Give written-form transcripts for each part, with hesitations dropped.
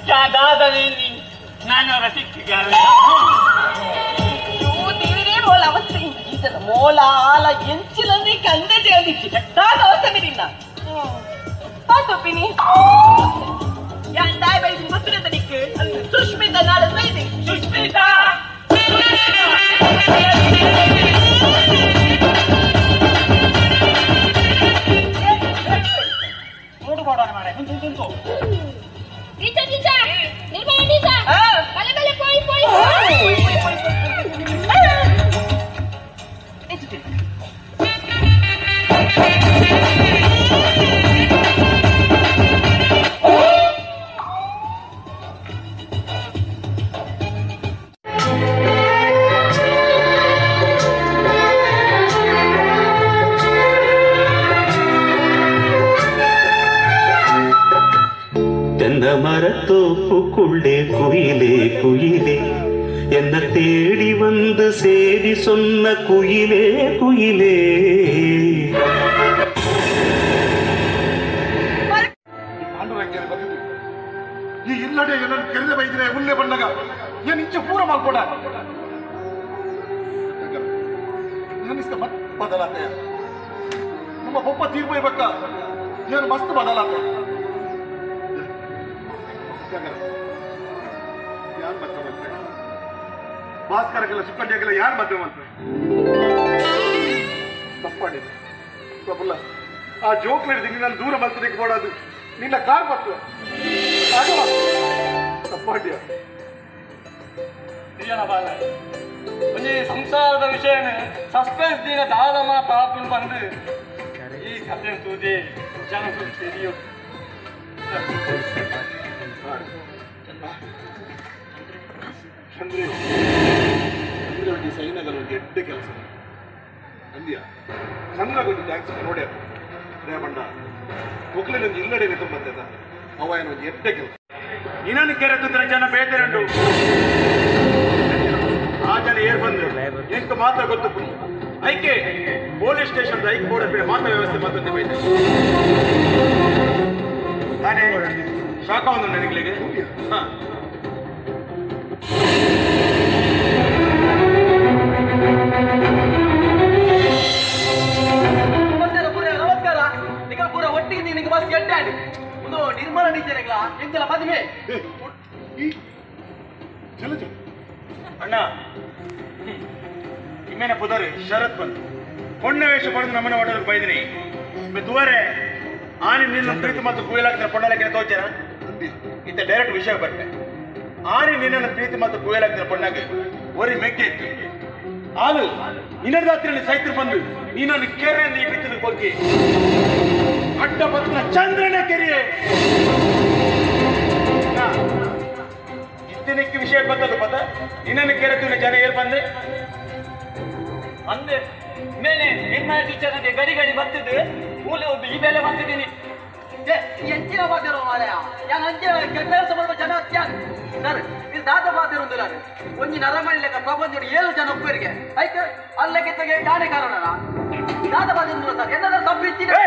ದಾದನೆ ನಾನು ರಸಿಕ್ಕಿಗಾರೆ ದೇವರೇ ಮೋಲ ಅವಸ್ಥೆ ಈತನ ಮೋಲ ಆಲ ಎಂಚಿಲನ್ನೇ ಕಂದಜೆ ಅಲ್ಲಿಚ್ಚಿ ದಾದ ಅವಸ್ಥೆ ಮಿರಿಲ್ಲ ಪಾತೊಪ್ಪಿನಿ ಯಾನ್ ದಾಯ್ ಬೈದಿನ ಗೊತ್ತಿರತ್ತ ನಿಕ್ಕು ಸುಷ್ಮಿತಾ ನಾಳೆ ಬೈದಿ ಸುಷ್ಮಿತಾ ನೋಡು ಮಾಡೋಣ ಮಾರೆ ಕುಂತು ಟೀಚರ್ ಟೀಚರ್ ನಿರ್ಮಲಾ ಟೀಚರ್ ಬಲೆ ಬಲೆ ಪೋಯಿ ಪೋಯಿ ಪೋಯಿ ಪೋಯಿ மரத்தோப்புக்குள்ளே குயிலே குயிலே என்ன தேடி வந்து சேதி சொன்ன குயிலே குயிலே. ಈ ಇಲ್ಲಡೆ ಏನನ್ನು ಕೆರೆದ ಬೈದ್ರೆ ಉಲ್ಲೆ ಬಂದಾಗ ಏನು ಇಂಚೆ ಪೂರ ಮಾಡ್ಕೊಡ ಏನಿಸ್ತ ಮತ್ ಬದಲಾತ ನಮ್ಮ ಪಪ್ಪ ತೀರ್ಪು ಬಕ್ಕ ಏನು ಮಸ್ತ್ ಬದಲಾತ ಯಾರು ಮದ್ವೆ ಮಾಡ್ತಾರೆ ಭಾಸ್ಕರಕ್ಕೆಲ್ಲ ಸುಕ್ಕಂಡಿಯಾಗೆಲ್ಲ ಯಾರು ಮದ್ವೆ ಮಾಡ್ತಾರೆ ತಪ್ಪಾಡಿದೆ ಪ್ರಫುಲ್ಲ ಆ ಜೋಕ್ ಹಿಡಿದು ನಾನು ದೂರ ಮಾಡ್ತೀನಿ ಕೊಡೋದು ನಿನ್ನ ಕಾರ್ ಬರ್ತದೆ ಆಗಲ್ಲ ತಪ್ಪಾಡ್ಯ ಬಾಲ ಒಂಜಿ ಸಂಸಾರದ ವಿಷಯನ ಸಸ್ಪೆನ್ಸ್ ದಿನ ದಾದಮ್ಮ ತಾಪುನ್ ಬಂದು ಈ ಕಥೆ ತೂದಿ ಜನ ತಿಳಿಯು. ಚಂದ್ರೆ ಚಂದ್ರೆ ಒಂಜಿ ಸೈನಗಲ್ ಒಂಜಿ ಎಡ್ಡೆ ಕೆಲಸ ಅಂದ್ಯ ಚಂದ್ರಗೊಂದು ಟ್ಯಾಕ್ಸ್ ನೋಡ್ಯ ರೇ ಬಣ್ಣ ಮೊಕ್ಲಿನ ಒಂಜಿ ಇಲ್ಲಡೆ ತುಂಬತ್ತೆ ಅವ ಏನೋ ಒಂಜಿ ಎಡ್ಡೆ ಕೆಲಸ ಇನ್ನೊಂದು ಕೆರೆ ತುಂದ್ರೆ ಜನ ಬೇತೆರುಂಟು ಆ ಜನ ಏರ್ ಬಂದ್ರು ಎಂತ ಮಾತ್ರ ಗೊತ್ತು ಐಕೆ ಪೊಲೀಸ್ ಸ್ಟೇಷನ್ ಐಕ್ ಬೋರ್ಡ್ ಮಾತ್ರ ವ್ಯವಸ್ಥೆ ಮತ್ತೊಂದು ಬೈತೆ ತಾನೇ ಶಾಖ ಒಂದು ನನಗೆ. ಹಾ ನಮಸ್ಕಾರ ಪೂರ ನಮಸ್ಕಾರ ನಿಗಲ್ ಪೂರ ಒಟ್ಟಿಗೆ ನಿನಗೆ ಬಸ್ ಎಡ್ಡಾಡಿ ಒಂದು ನಿರ್ಮಲ ಟೀಚರ್ಗಳ ಎಂತೆಲ್ಲ ಮದುವೆ ಅಣ್ಣ ಇಮ್ಮೇನೆ ಪುದರ್ ಶರತ್ ಬಂತು ಪೊಣ್ಣ ವೇಷ ಪಡೆದು ನಮ್ಮನೆ ಹೋಟೆಲ್ ಬೈದಿನಿ ದುವರೆ ಆನೆ ನಿನ್ನ ಪ್ರೀತಿ ಮತ್ತು ಕುಯಲಾಗ್ತಾರೆ ಪೊಣ್ಣಲಕ್ಕೆ ತೋಚರ ಇಂತ ಡೈರೆಕ್ಟ್ ವಿಷಯ ಬರ್ತೆ ಆನೆ ನಿನ್ನನ್ನು ಪ್ರೀತಿ ಮತ್ತು ಕುಯಲಾಗ್ತಾರೆ ಪೊಣ್ಣಾಗ ಒರಿ ಮೆಕ್ಕೆ ಇತ್ತು ಆಲು ನಿನ್ನ ರಾತ್ರಿಯಲ್ಲಿ ಸೈತ್ರು ಬಂದು ನೀನನ್ನು ಕೆರೆಯನ್ನು ಈ ಬಿತ್ತಿದ ಕೊಕ್ಕಿ ಅಡ್ಡ ಬತ್ತ ಚಂದ್ರನ ಕೆರೆಯೇ ಇತ್ತನಕ್ಕೆ ವಿಷಯ ಗೊತ್ತದು ಪದ ನಿನ್ನನ್ನು ಕೆರೆ ತುನ ಜನ ಏರ್ ಬಂದೆ ಅಂದೆ ಮೇಲೆ ನಿರ್ಮಲ ಟೀಚರ್ ಗಡಿ ಗಡಿ ಬರ್ತಿದ್ದು ಮೂಲೆ ಒಬ್ಬ ಈ ಬೆಲೆ ಬಂದಿದ್ದೀನಿ ಎಂಚಿನ ಬಾತಿರೋ ಮಾರಾಯ ಯಾನ್ ಅಂಚಿನ ಕೆಲಸ ಮಾಡುವ ಜನ ಅತ್ಯಾನ್ ಸರ್ ಇದು ದಾದ ಬಾತಿರುಂದಿಲ್ಲ ಒಂಜಿ ನರಮಣಿ ಲೆಕ್ಕ ಪ್ರಪಂಚ 7 ಜನ ಒಬ್ಬರಿಗೆ ಆಯ್ತು ಅಲ್ಲಕ್ಕೆ ತೆಗೆ ಯಾನೇ ಕಾರಣ ದಾದ ಬಾತಿರುಂದಿಲ್ಲ ಸರ್ ಎಂದಾದ್ರೂ ತಪ್ಪು ಇಚ್ಚಿದೆ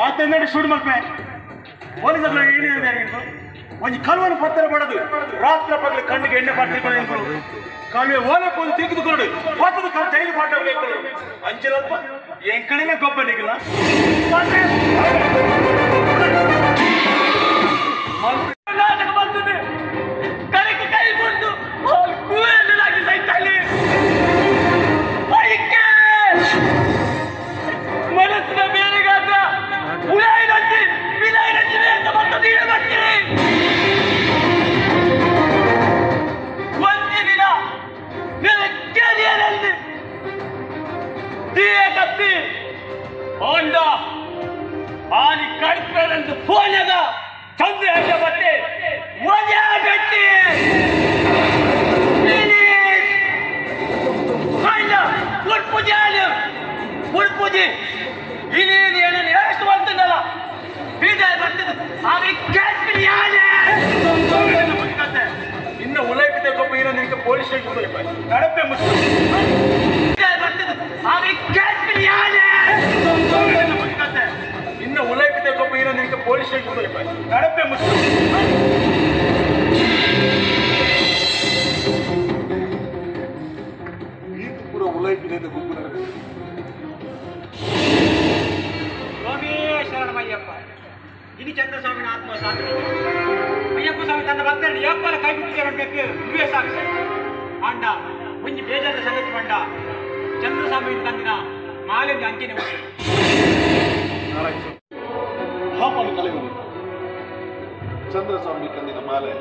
ಆತಂದ್ರೆ ಶೂಟ್ ಮಲ್ಪೆ ಪೊಲೀಸ್ ಏನು ಹೇಳಿದ್ದಾರೆ ಒಂಜಿ ಕಲ್ವನ ಪತ್ತರ ಪಡದು ರಾತ್ರಿ ಪಗಲು ಕಣ್ಣಿಗೆ ಎಣ್ಣೆ ಪಾಡ್ತಿಕೊಂಡು ಕಾಲುವೆ ಓಲೆ ಪೋದು ತೆಗೆದುಕೊಂಡು ಪತ್ತದ ಕಾಲು ಜೈಲು ಪಾಠ ಅಂಚಿನಲ್ಪ ಎಂಕಳಿನ ಗೊಬ್ಬ ನಿಗಲ ನಾಟಕ ಬರ್ತದೆ ಕರೆಗೆ ಕೈ ಕೊಟ್ಟು ಕೂಯಲಾಗಿ ಸೈತಾಳಿ ಮನಸ್ಸಿನ ಬೇರೆಗಾದ್ರ ಉಳಾಯಿನಂತೆ ವಿಲಾಯಿನಂತೆ ವೇಷ ಬರ್ತದೆ ಬರ್ತೀರಿ ಒಂದು ದಿನ ಕೆರೆಯಲ್ಲಿ ದಿಯೆ ಕತ್ತಿ ಹೋಂಡ ಆನಿ ಕಡ್ಪೆರಂದು ಫೋನದ ಚಂದ್ರ ಹೆಜ್ಜೆ ಬಟ್ಟೆ ಒಜಾ ಗಟ್ಟಿ ಉಡ್ಪುಜಿ ಇಲ್ಲಿ ಏನನ್ನು ಎಷ್ಟು ಬರ್ತದಲ್ಲ ಬೀದರ್ ಬರ್ತದೆ ಆದ್ರೆ ಇನ್ನು ಉಲೈಪಿದ್ದ ಗೊಬ್ಬ ಏನೋ ನಿನಗೆ ಪೊಲೀಸ್ ಸ್ಟೇಷನ್ ನಡಪೆ ಮುಚ್ಚು ಇನ್ನು ಉಲೈಪಿದ್ದ ಗೊಬ್ಬ ಏನೋ ನಿನಗೆ ಪೊಲೀಸ್ ಸ್ಟೇಷನ್ ನಡಪೆ ಮುಚ್ಚು. ಪೂರ ಉಲೈ ಪಿಲೇದ ಗುಂಪು ನಡೆದಿದೆ. ಸ್ವಾಮಿ ಶರಣಮಯ್ಯಪ್ಪ, ಇನಿ ಚಂದ್ರಸ್ವಾಮಿನ ಆತ್ಮ ಸಾಕ್ಷಿ. ಅಯ್ಯಪ್ಪ ಸ್ವಾಮಿ ತನ್ನ ಭಕ್ತರನ್ನು ಯಪ್ಪನ ಕೈ ಬಿಟ್ಟಿದ್ದಾರೆ ಇದುವೇ ಸಾಕ್ಷಿ. ಆಂಡ ಮುಂಜಿ ಬೇಜಾರದ ಸಂಗತಿ ಬಂಡ ಚಂದ್ರಸ್ವಾಮಿ ತಂದಿನ ಮಾಲೆಂದು ಅಂಚನೆ ನಾರಾಯಣ ಹಾಪನ್ನು ಕಲೆಯುವುದು ಚಂದ್ರಸ್ವಾಮಿ ಕಂದಿನ ಮಾಲೆ.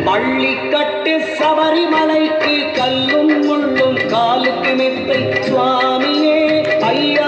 பள்ளிக்கட்டு சபரிமலைக்கு கல்லும் முள்ளும் காலுக்கு மெத்தை சுவாமியே ஐயா.